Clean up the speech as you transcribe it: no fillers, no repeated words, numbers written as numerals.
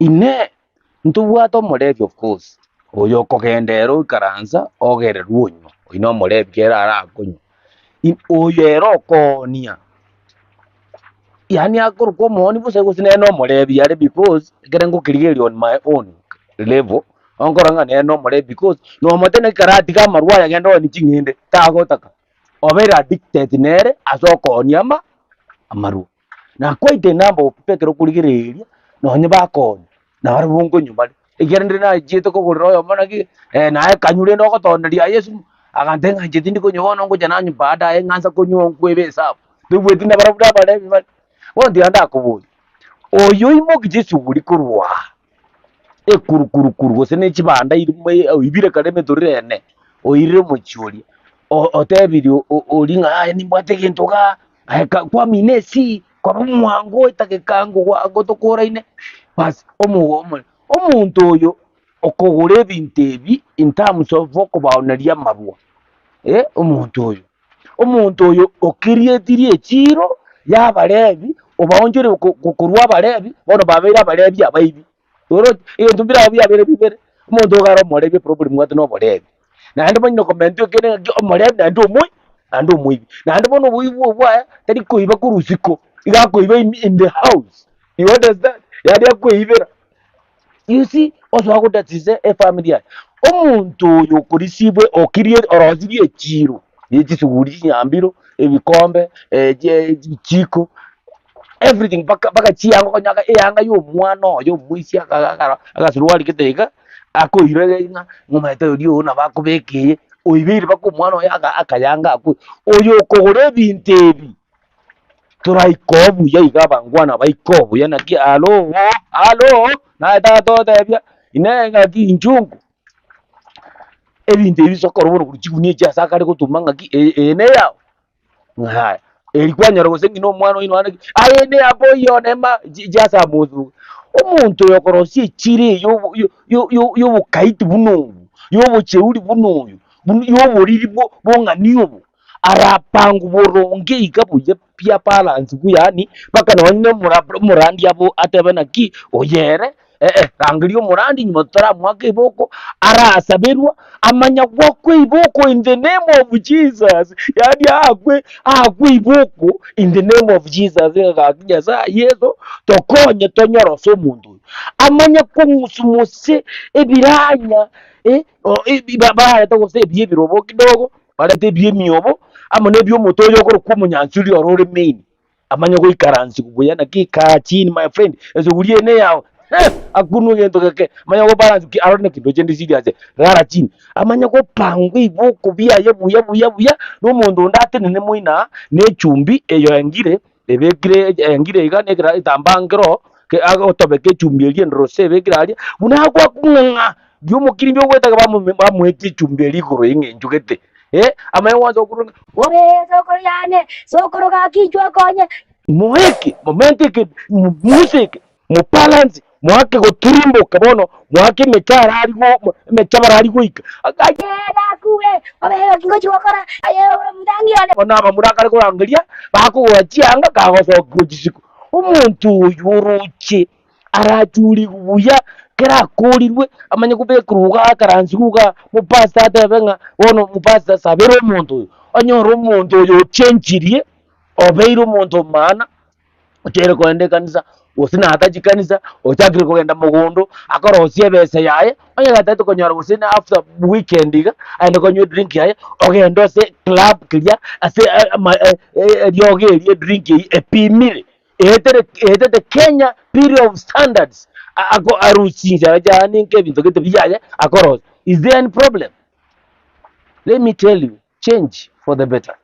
Inee! Ntobwate omorebi of course, oyo okogenda ere oikaransa ogererwa onywa, oyio na omorebi kere arakonywa. Oyo ere okoonia, yaani akorokwa omoonia bosa gose nere na omorebi are because ekere ngokerigereria on my own level, nkorora ng'a nere na omorebi because nomotebia naki karatiga amarwa aya agende oonie ching'ende, tagotaka, obeire addicted nere ase okoonia ama amarwa. Na quite a number of people ekero okorigereria nonye bakoonia, nabarabwo nkonywa bare, ekiagera ndire nachiete kogorera oyomo naki naye kanywa rende ogotoneria aye esumu, agantebia ng'a inche tindi konywa bono ngocha nanywa baadaye ng'ansa konywa nkwebe esabu, toigweti nabarabwo nabarebi bare. Bono tiga ndakoborie, oyo oimokirie esuguri korwa aa, ekurukuru gose ne chibanda oibire kare emetorero ene, oirire omochie oria, otebirie oria ng'a aye nimbwate egento igaa, aye kwamina esii, kwaba omwango etageka bwango tokoraine, bas omonto oyo okogora ebinto ebi in terms of okobaoneria amarwa, omonto oyo. Omonto oyo okirietirie echiiro y'Abalevi, obaonchoire korwa Abalevi, bono babeire Abalevi abaibi. Oroche? Egento mbire biabeire bibere, omonto iga are omorebi eproblem obwate na oborebi. Naende bono okomentwa ekende ng'aki omorebi naende omoi naende omoibi. Naende bono oboibi obo bwaye, tari koiba korwa isiko, iga akoiba in the house, you understand? Yaani akoeibera. You see, osoa gotatisa efamiri yaye. Omonto oyo okorisibwe okirie orosirie echiiro ye chisuguri chinyambiro, ebikombe, ebichiko, everything mpaka mpaka chianga okonyora eyanga ya omwana oye omoisia agasurwari gete iga, akoira ng'a omanyete oria oo nabo akobeka eye, oibeire mpaka omwana oye akayanga akwo. Oyo okogora ebinto ebi. Toraike obuya iga abangwana baike obuya naki hallo hallo naye tata otebia inee ng'aki inchungu ebinto ebi sokoro bono korwa chigunia echi ase akare gotuma ng'aki eye ne eyao ng'a yaya eri kwanyora gose ng'ina omwana oino ande ki aye ne ya boy one ma just amosuga. Omonto oyo okorosia echiro eye yobo yobokaiti buna obo, yobocheuri buna oyo, buna yoboriri bong'ani obo. Arapangwe boronge iga buya pi abalance buya yaani mpaka nonye na omora omorandi abo atebe naki oyo ere eh rangeria omorandi nyuma totaramoaka eboko, arasaberwa amanya goakwa eboko in the name of Jesus, yaani aakwe aakwe eboko in the name of Jesus ng'a gaki Nyasaye Yeso tokonye tonyore ase omonto oyo. Amanye kong'usu mose ebiranya barete gose ebi ebirobo kidogo. Barete ebi'emiobo amo nebi'omote oyo okorokwa omonyansuri oro ore main, amanye goikaransigwa buya naki kaa chini my friend, esuguri eye neyao eh, akunwe egento geke, amanye gobalansi ki arore naki ndoche ndi serious, rara chini, amanye gopangwa eboko biaye buya buya buya, na omonto onde atenene moino aa, na echumbi eyo engire, ebekire engire iga na ekera etambaa nkero oo, agotobeka echumbi eria endorose ebekire aria, buna agwakung'a ng'a. Riria omokirimbi ogoeta bamoetie echumbi eria igoro y'eng'encho gete, eh, amanye gwancha gokurura ng'a. Ore sokoro yane, sokoro gaki inchuo okonye. Moe eke, momente eke, mong'use eke, mobalance, moake gotirimboka bono, moake emechara aria go emechabara aria goika. Aye nakure, obe gaki ngochia gokora, aye ore omotangi one. Bono abamura akare korangeria, bakogora chianga kagosokiwa chisiko. Omonto oyio oroche. Arachurigwe buya, ekero akorirwe, amanye kobekerwa iga akaransigwe igaa, omopastor atebe ng'a bono omopastor sabera omonto oyo, onyore omonto oyo ochenchirie, obeire omonto o maana, ocheire kogenda ekanisa, gose natachia kanisa, ochakire kogenda mogondo, akorosia ebesa yaye, onye gatagete konyora gose na after weekend iga, aende konywa edrink yaye, ogende ase eclub keria, ase ama eriogo eria edrink eywo epimire. Eetere eetete Kenya Bureau of Standards ako arusie chinchara chiane nke ebinto gete biaye akorosia. Is there any problem? Let me tell you, change for the better.